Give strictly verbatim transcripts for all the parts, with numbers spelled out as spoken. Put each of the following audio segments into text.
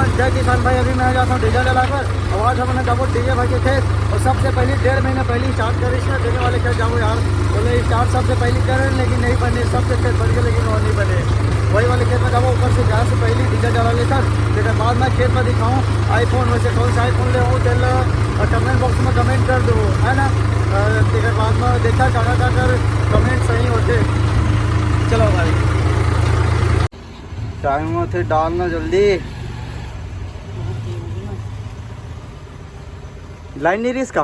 जय किसान भाई, अभी मैं जाता हूँ डीजल डलाकर। और आज हमन जाबो डीजे भाई के खेत, और सबसे पहली डेढ़ महीना पहली स्टार्ट करे इसने देने वाले खेत जाबो यार। बोले स्टार्ट सबसे पहली करे, लेकिन नहीं बने, सबसे खेत बन गए लेकिन वो नहीं बने। वही वाले खेत में जाबो, ऊपर से जाए से पहली डीजल डला लेकर, फिर बाद में खेत में दिखाऊँ आईफोन, वैसे कौन सा आईफोन ले हूँ तेल, और कमेंट बॉक्स में कमेंट कर दो, है ना। अ, तेकर बाद में देखा काका का कर कमेंट सही होते। चलो भाई, टाइम होते डालना जल्दी। लाइन नहीं रही इसका।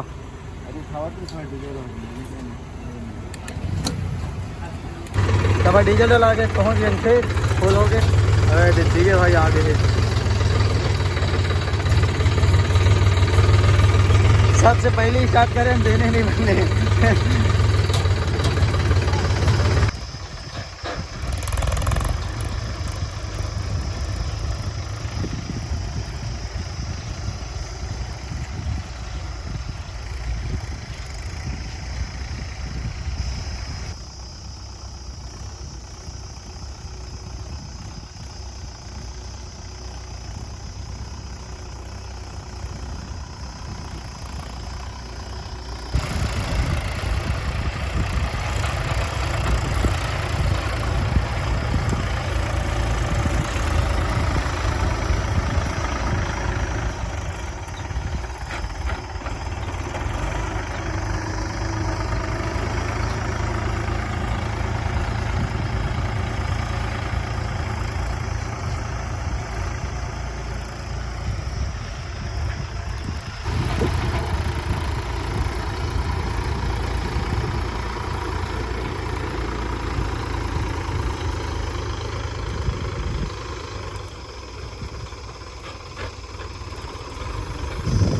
तब डीजल डला के पहुंच गए थे, फुल हो गए। अरे दे, ठीक है भाई, आ गए। सबसे पहले स्टार्ट करें, हम देने नहीं बने।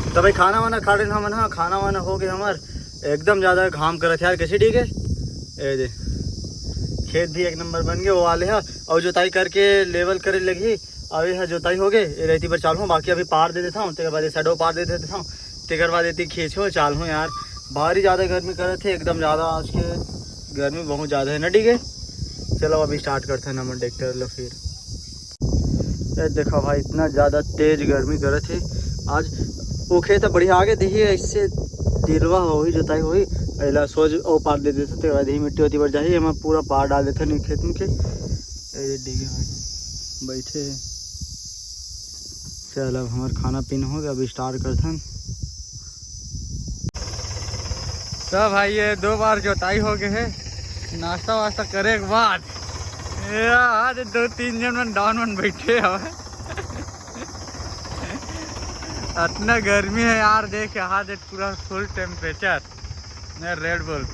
तो भाई, खाना वाना खा लेन हमन, हाँ, खाना वाना हो गए हमार। एकदम ज्यादा घाम करत हे यार, कैसे ठीक है। ए दे, खेत भी एक नंबर बन गए वो वाले हा। और जोताई करके लेवल करे लगी। अब ये जोताई हो गए, ये रहती पर चालू हूँ, बाकी अभी पार दे देता हूँ, तेकर बाद ये सडो पार दे देता हूँ, तेकर बाद ये खींचो चालू हूँ यार। भारी ज्यादा गर्मी करत हे, एकदम ज्यादा आज के गर्मी बहुत ज्यादा है ना, ठीक है। चलो अभी स्टार्ट करते हैं नमन ट्रैक्टर लो फिर। ये देखो भाई, इतना ज्यादा तेज गर्मी करत हे आज। वो खेत ह बढ़िया आगे देखिए, इससे दिलवा होही, जोताई होही, एला सोच ओ पार दे देते, तेकर बाद ही मिट्टी होती बढ़ जाही, एमा पूरा पार डाल देते नहीं खेत में के। ए, डिगे भाई बैठे हे। चल, अब हमार खाना पीना हो गया, अब स्टार्ट करथन। तो भाई, ये दो बार जोताई हो गए है, नाश्ता वास्ता करे के बाद ये आज दो तीन जन मन डॉन मन बैठे हवे। अतना गर्मी है यार, देख यहाँ देख पूरा फुल टेम्परेचर। Red bull.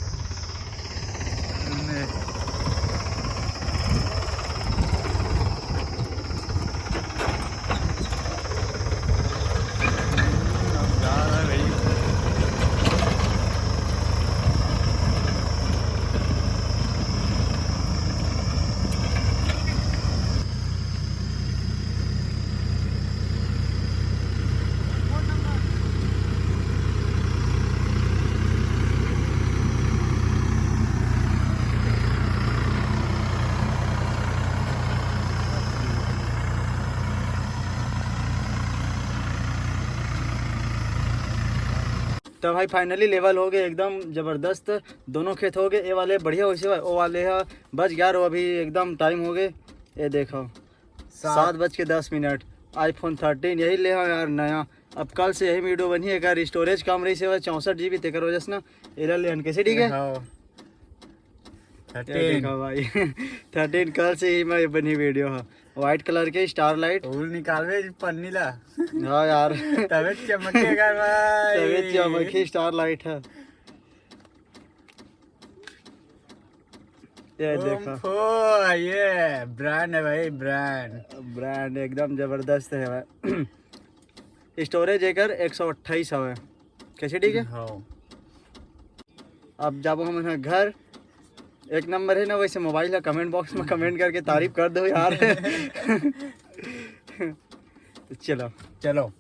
तो भाई, फाइनली लेवल हो गए एकदम जबरदस्त। दोनों खेत हो गए, ये वाले बढ़िया वैसे, वो वाले हा बच गया रो, अभी एकदम टाइम हो गए। ये देखो, सात। सात बज के दस मिनट। आईफोन थर्टीन यही ले हा यार, नया। अब कल से यही वीडियो बनी है, अगर स्टोरेज कम रही से चौंसठ जीबी, तेकर वजह से ना एला लेन कैसे, ठीक है। हाँ। ये थर्टीन। देखा भाई, थर्टीन कल से ही मैं बनी वीडियो है। व्हाइट कलर के स्टार लाइट। फूल निकालबे पन्नी ला। हाँ यार। तबे चमकेगा भाई। तबे चमकी स्टार लाइट है। ये ओम देखो। फो, ये ब्रांड है भाई, ब्रांड। ब्रांड एकदम जबरदस्त है भाई। स्टोरेज एकर एक सौ अट्ठाईस हवे। कैसे, ठीक है? हाँ। अब जाबो हम घर। एक नंबर है ना वैसे मोबाइल है, कमेंट बॉक्स में कमेंट करके तारीफ कर दो यार। तो चलो। चलो।